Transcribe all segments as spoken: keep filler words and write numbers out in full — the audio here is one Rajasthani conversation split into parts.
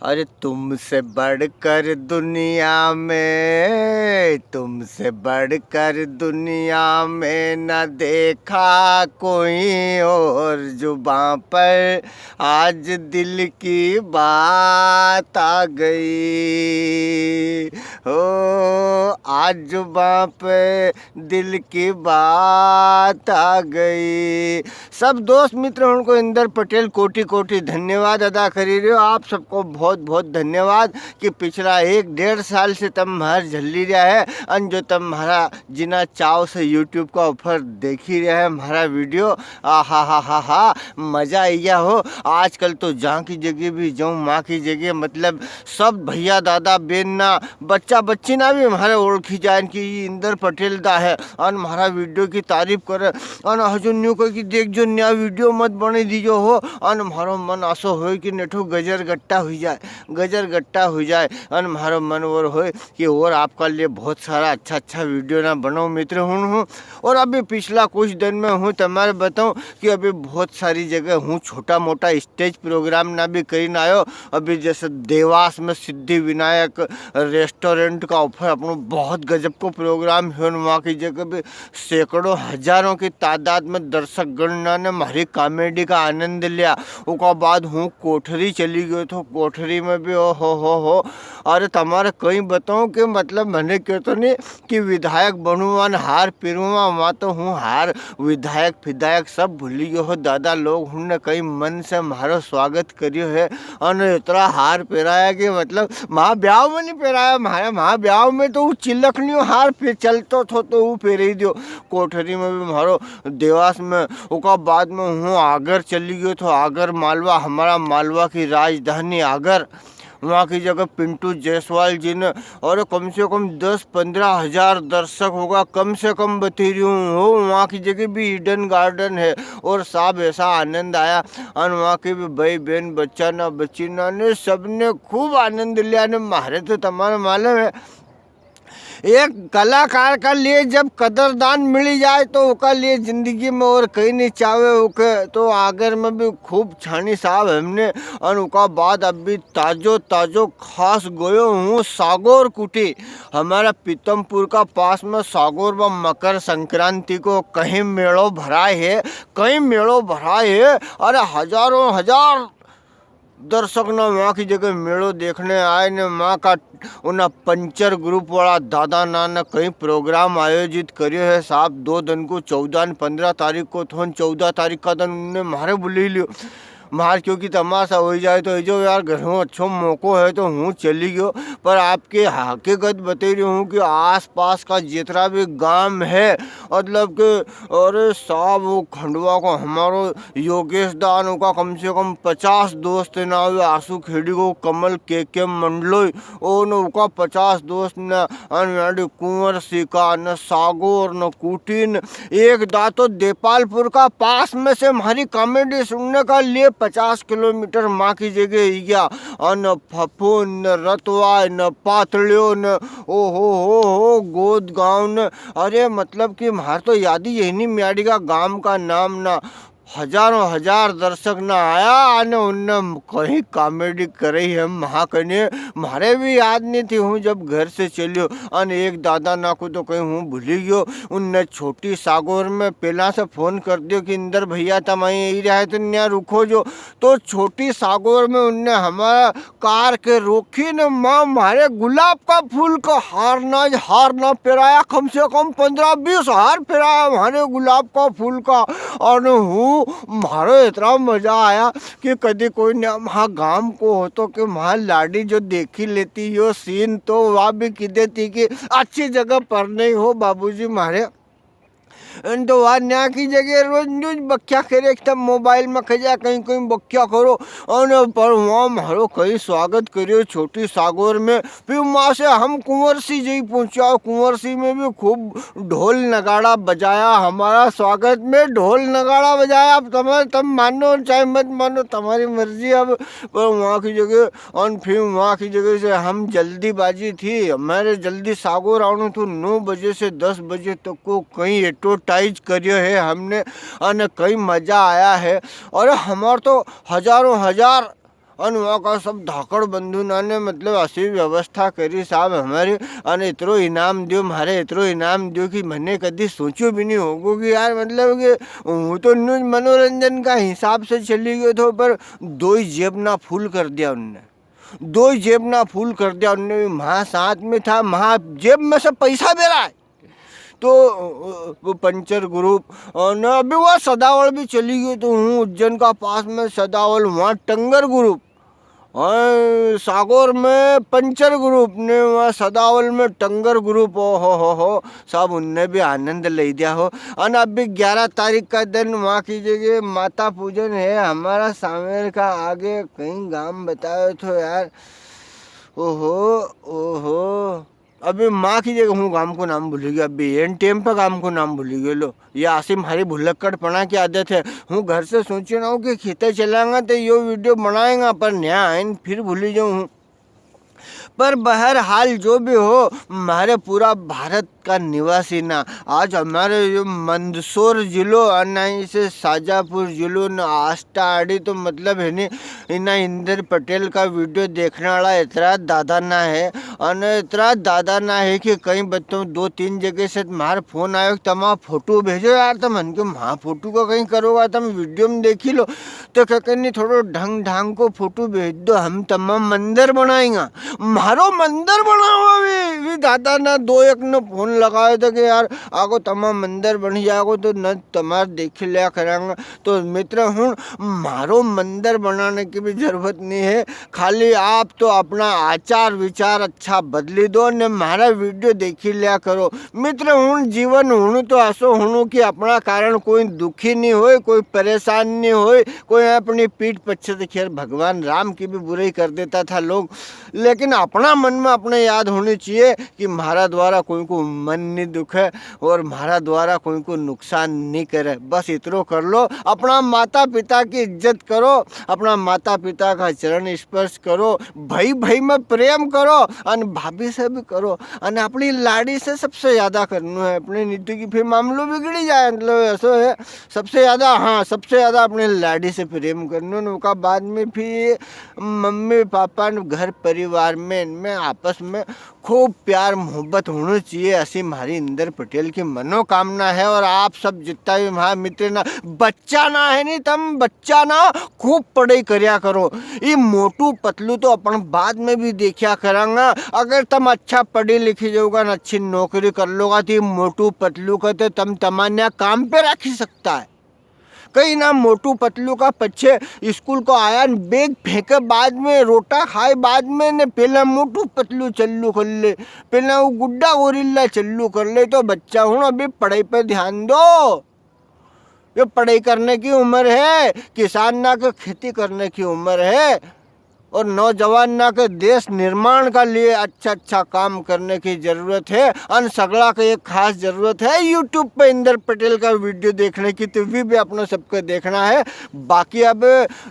अरे तुमसे बढ़कर दुनिया में, तुमसे बढ़कर दुनिया में न देखा कोई और, जुबां पर आज दिल की बात आ गई। हो, आज जुबां पे दिल की बात आ गई। सब दोस्त मित्र उनको इंदर पटेल कोटि कोटि धन्यवाद अदा करी रह्यो। आप सबको बहुत बहुत धन्यवाद कि पिछला एक डेढ़ साल से तम म्हार झल्ली रहा है, अन जो तम म्हारा जिना चाव से YouTube का ऊपर देखी रहा है म्हारा video। आ हा हा हा हा, मजा आई गया हो। आजकल तो जहाँ की जगह भी जाऊँ, माँ की जगह, मतलब, सब भैया दादा बेन ना, बच्चा बच्ची ना भी म्हारे ओळखी जाए कि ई इंदर पटेल दा है, अन म्हारा video की तारीफ करे, अन हजू न्यू कहे कि देख जो नया video मत बने दीजो हो, अन म्हारो मन आसो होए कि नेठो गजर गट्टा हुई जाए, गजर गट्टा हुई जाए, अन म्हारो मन और होए कि और आपका लिए बहुत सारा अच्छा अच्छा video ना बनाऊं मित्र हुण हूँ। और अभी पिछला कुछ दिन में हूँ तमारे बताऊं कि अभी बहुत सारी जगह हूँ छोटा मोटा stage program ना भी करीन आयो। अभी जैसे देवास में सिद्धि विनायक restaurant का ऊपर अपनो बहुत गजब को program है, वहाँ की जगह भी सैकड़ों हजारों की तादाद में दर्शक गण ना ने म्हारी comedy का आनंद लिया। उका बाद हूँ कोठरी चली गयो थो, कोठरी में भी ओ हो हो हो। अरे तमारे कई बताऊं कि मतलब मैंने क्यों तो नहीं कि विधायक बनूंगा न हार पेरूंगा, वहाँ तो हूँ हार, विधायक फिधायक सब भूली गयो हो दादा। लोग हुण ने कई मन से म्हारो स्वागत करियो है, अन इतरा हार पेराया कि मतलब म्हा ब्याव में नहीं पेराया, म्हारे म्हा ब्याव में तो वो चिलकनियो हार पे चलतो थो तो वो पेरे ही दियो। कोठरी में भी म्हारो देवास में, उका बाद में हूँ आगर चली गयो थो, आगर मालवा, हमारा मालवा की राजधानी आगर। वहाँ की जगह पिंटू जायसवाल जी ने, और कम से कम दस पन्द्रह हजार दर्शक होगा, कम से कम बता रही हूँ हो। वहाँ की जगह भी Eden Garden है और साहब ऐसा आनंद आया। और वहाँ के भी भाई बहन, बच्चा ना, बच्ची ना ने सबने खूब आनंद लिया ने। म्हारे तो तमारे मालूम है, एक कलाकार का लिए जब कदरदान मिली जाए तो उका लिए जिंदगी में और कहीं नहीं चाहे। उके तो आगर में भी खूब छानी साहब हमने। और उका बाद अभी ताजो ताजो खास गयो हूँ सागोर कुटी। हमारा पीतमपुर का पास में सागोर में मकर संक्रांति को कहीं मेलो भराय है, कहीं मेलो भराय है। अरे हजारों हजार दर्शक ना वहाँ की जगह मेलो देखने आए ने वहाँ का उना पंचर group वाला दादा ना ने कई program आयोजित करियो है साहब। दो दिन को चौदह ने पन्द्रह तारीख को थोन, चौदह तारीख का दिन उनने म्हारे बुलई लियो। म्हार क्योंकि तमाशा हो जाए तो जो यार घर में अच्छो मौको है तो हूँ चली गयो। पर आपके हकीकत बता रही हूँ कि आसपास का जितना भी गांव है, मतलब कि अरे साहब, वो खंडवा को हमारो योगेश दा, अन उका कम से कम पचास दोस्त ना, वे आंसू खेड़ी को कमल, के के मंडलोई, ओ न उका पचास दोस्त ना, अन याडी कुंवर सिका न सागोर न कुटीन, एक दा तो देपालपुर का पास में से हमारी comedy सुनने का लिए पचास किलोमीटर माँ की जगह ही गया। अन फफून न रतवाय न पातलियो न, ओ हो हो हो, गोद गांव न, अरे, मतलब कि म्हार तो याद ही यही नहीं म्याड़ी का गांव का नाम ना। हजारों हजार दर्शक ना आया, अने उनने कहीं comedy करी है म्हा कने, म्हारे भी याद नहीं थी। हूँ जब घर से चलियो, अने एक दादा ना को तो कहीं हूँ भूली गयो। उनने छोटी सागोर में पहला से फोन कर दियो कि इंदर भैया, तम आई रहा है तो न्या रुको जो। तो छोटी सागोर में उनने हमारा कार के रोकी ने माँ म्हारे गुलाब का फूल का हार ना, हार ना पेराया, कम से कम पन्द्रह बीस हार पेराया म्हारे गुलाब का फूल का। और हूँ, म्हारो इतना मजा आया कि कदी कोई ने म्हा गांव को होतो कि म्हा लाड़ी जो देखी लेती यो scene, तो वा भी की देती कि अच्छी जगह पर नहीं हो बाबूजी म्हारे। अन तो वा न्या की जगह रोज न्यूज बक्या करे, एक तो मोबाइल में खजा कहीं कहीं बक्या करो। अन पर वहाँ म्हारो कहीं स्वागत करियो छोटी सागोर में। फिर वहाँ से हम कुंवर सी जी पहुँचा। कुंवर सी में भी खूब ढोल नगाड़ा बजाया, हमारा स्वागत में ढोल नगाड़ा बजाया। अब तम, तम मानो चाहे मत मानो, तुम्हारी मर्जी। अब पर वहाँ की जगह, अन फिर वहाँ की जगह से हम जल्दीबाजी थी, हमारे जल्दी सागोर आवणो थो, नौ बजे से दस बजे तक को कई advertise करियो है हमने, अन कई मजा आया है। और हमार तो हजारों हजार अन वहाँ का सब धाकड़ बंधु ना ने, मतलब, असी व्यवस्था करी साहब हमारी, अन इतरो इनाम दियो, म्हारे इतरो इनाम दियो कि मने कदी सोच्यो भी नहीं होगो कि यार, मतलब, कि हूँ तो न्यूज मनोरंजन का हिसाब से चली गयो थो, पर दो ही जेब ना फूल कर दिया उनने, दो ही जेब ना फूल कर दिया उनने। म्हा साथ में था, म्हा जेब में से पैसा दे रहा है। तो, अ, वो पंचर ग्रुप, अ, न अभी वो सदावल भी चली गई, तो हूँ उज्जैन का पास में सदावल, वहाँ टंगर ग्रुप, अ, सागौर में पंचर ग्रुप ने, वहाँ सदावल में टंगर ग्रुप, ओ हो हो हो, सब उनने भी आनंद ले दिया हो। अन अभी ग्यारह तारीख का दिन वहाँ की जगह माता पूजन है हमारा सांवेर का आगे, कहीं गांव बतायो थो यार, ओहो, ओहो। अबे माँ की जगह हूँ गाम को नाम भूली गयो, अबे एन टेम पे गाम को नाम भूली गयो। लो, ये आसिम हरी भुलक्कड़पणा की आदत है। हूँ घर से सोची रहा हूँ कि खेते चलांगा तो यो वीडियो बनाएंगा, पर न्या आइन फिर भूली जाऊँ हूँ। पर बहरहाल जो भी हो, म्हारे पूरा भारत का निवासी ना, आज हमारे यो मंदसौर जिलो, अनाई से शाजापुर जिलो न आष्टा आड़ी, तो मतलब है नी, इना इंदर पटेल का वीडियो देखने वाला इतरा दादा ना है, अन इतरा दादा ना है कि कहीं बताऊँ, दो तीन जगह से म्हार फोन आयो कि तमा फोटो भेजो यार, तम हन के म्हा फोटो का कहीं करोगा, तम वीडियो में देखी लो। तो कह के नी, थोड़ो ढंग ढंग को फोटो भेज दो, हम तमा मंदिर बनाएंगा। म्हारो मंदिर बनावा भी, भी दादा ना दो एक ने फोन लगायो था कि यार, आगो तमा मंदिर बन जाएगो तो न तमार देख लिया करांगा। तो मित्र हुण, म्हारो मंदिर बनाने की भी जरूरत नहीं है, खाली आप तो अपना आचार विचार अच्छा बदली दो ने म्हारा वीडियो देखी लिया करो। मित्र हुण, जीवन हुण तो असो हुणु कि अपना कारण कोई दुखी नहीं होए, कोई परेशान नहीं होए, कोई अपनी पीठ पीछे से। खैर, भगवान राम की भी बुराई कर देता था लोग, लेकिन अपना मन में अपने याद होनी चाहिए कि म्हारा द्वारा कोई को मन नहीं दुखे और म्हारा द्वारा कोई को नुकसान नहीं करे। बस इतरो कर लो, अपना माता पिता की इज्जत करो, अपना माता पिता का चरण स्पर्श करो, भाई भाई में प्रेम करो, अन भाभी से भी करो, अन अपनी लाड़ी से सबसे ज्यादा करनो है। अपने नीतू की फिर मामलो बिगड़ी जाए, मतलब ऐसो है, सबसे ज्यादा, हाँ, सबसे ज्यादा अपने लाड़ी से प्रेम करनो, न उका बाद में फिर मम्मी पापा न घर परिवार में, इनमें आपस में खूब प्यार मोहब्बत होनो चाहिए, ऐसी म्हारी इंदर पटेल की मनोकामना है। और आप सब जितना भी म्हारा मित्र ना, बच्चा ना है नी, तम बच्चा ना, खूब पढ़ाई करया करो। ये मोटू पतलू तो अपन बाद में भी देखा करांगा। अगर तम अच्छा पढ़ी लिखी जाओगा न अच्छी नौकरी कर लोगा, तो ये मोटू पतलू का तो तम तमान्या काम पे रखी सकता है। कहीं ना मोटू पतलू का पछे स्कूल को आया न बैग फेंके बाद में, रोटा खाए बाद में ने पहला मोटू पतलू चल्लू कर ले, पहला वो गुड्डा गोरिल्ला चल्लू कर ले। तो बच्चा हुण अभी पढ़ाई पे ध्यान दो। ये पढ़ाई करने की उम्र है, किसान ना के खेती करने की उम्र है। और नौजवान ना के देश निर्माण का लिए अच्छा अच्छा काम करने की जरूरत है। अन सगला के एक खास जरूरत है YouTube पे इंदर पटेल का वीडियो देखने की, तो वी भी अपना सबको देखना है। बाकी अब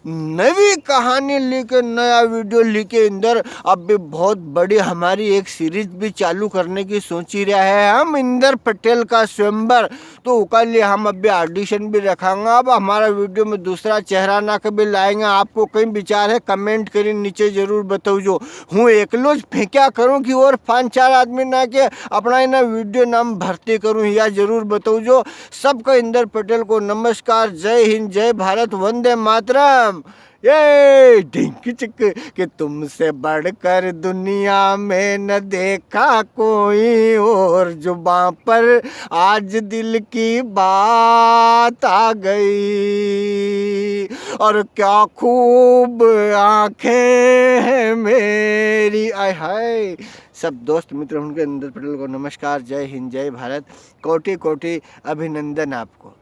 नवी कहानी लेके, नया वीडियो लेके इंदर अब भी बहुत बड़ी हमारी एक सीरीज भी चालू करने की सोची रहा है हम, इंदर पटेल का स्वयंवर। तो उका लिए हम अभी ऑडिशन भी रखांगा। अब हमारा वीडियो में दूसरा चेहरा ना के भी लाएंगा। आपको कई विचार है, कमेंट करी नीचे जरूर बताओ जो। हूँ एकलो ज फेंक्या करूँ कि और पांच चार आदमी ना के अपना इना वीडियो नाम भर्ती करूँ, या जरूर बताओ जो। सबको इंदर पटेल को नमस्कार, जय हिंद, जय भारत, वंदे मातरम। ये ढिंक चिक कि तुमसे बढ़कर दुनिया में न देखा कोई और, जुबां पर आज दिल की बात आ गई, और क्या खूब आंखें हैं मेरी। आय हाय। सब दोस्त मित्र हुण के इंदर पटेल को नमस्कार, जय हिंद, जय भारत, कोटि कोटि अभिनंदन आपको।